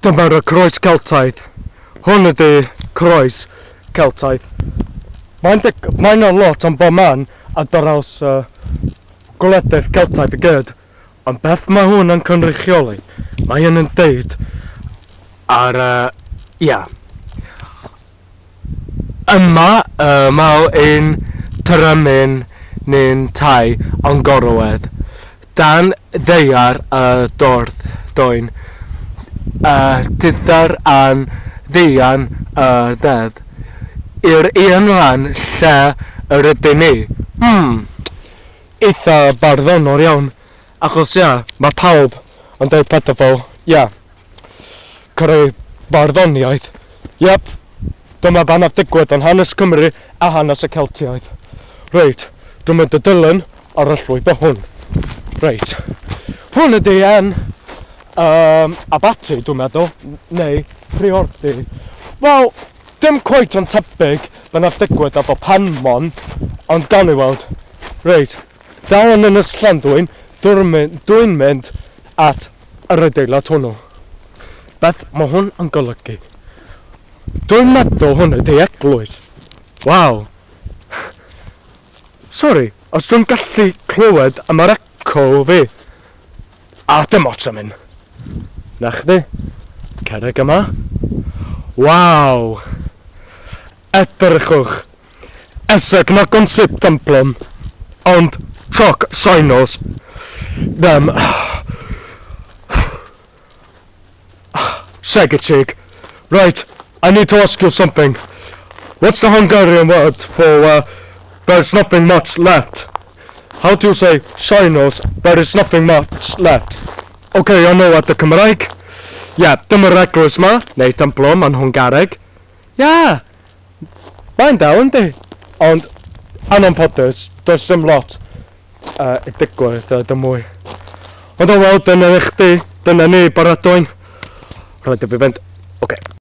Dyma'r y croes Celtaidd. Hwn ydy croes Celtaidd. Mae'n dig- mae'n a lot am bob man ar draws uh, gwledydd Celtaidd i gyd. Ond beth mae hwn yn cynrychioli? Mae hyn yn deud ar, uh, ia. Yma y mae ein tyrymyn ni'n tai yn gorwedd, dan ddaear y dorth dwyn, a thithr a'n ddian y ddedd, i'r un ran lle yr ydyn ni. Hmm, eitha barddonol iawn, achos ia, mae pawb yn deud pethau fel, ia, creu barddoniaeth. Iep, dyma fan nath digwydd yn hanes Cymru a hanes y Celtiaid. Reit, dwi'n mynd y dilyn ar y llwybr hwn. Reit, hwn ydy en um, abaty, dwi'n meddwl, neu priordy. Wel, dim cweit yn tebyg fe nath digwydd efo Penmon, ond gawn ni weld. Reit, dal yn Ynys Llanddwyn, dwi'n mynd, dwi mynd at yr adeilad hwnnw. Beth mae hwn yn golygu? Dwi'n meddwl hwn ydy eglwys. Waw. Sori, os dwi'n gallu clywed am yr echo fi. A dim ots am hyn. Na chdi. Cerrig yma. Waw. Edrychwch. Ezek nagyon szép templom, ond csak sajnos nem segítség. Right, I need to ask you something. What's the Hungarian word for there's nothing much left? How do you say sajnos, there is nothing much left? Okay, I know what the Cymraeg. Yeah, dyma'r eglwys ma, neu templom yn Hwngareg. Yeah, mae'n del, yndi? Ond, yn anffodus, does dim lot i digwydd dim mwy. Ond o wel, dyna i chdi, dyna ni, baradwyn. Rhaid i fi fynd.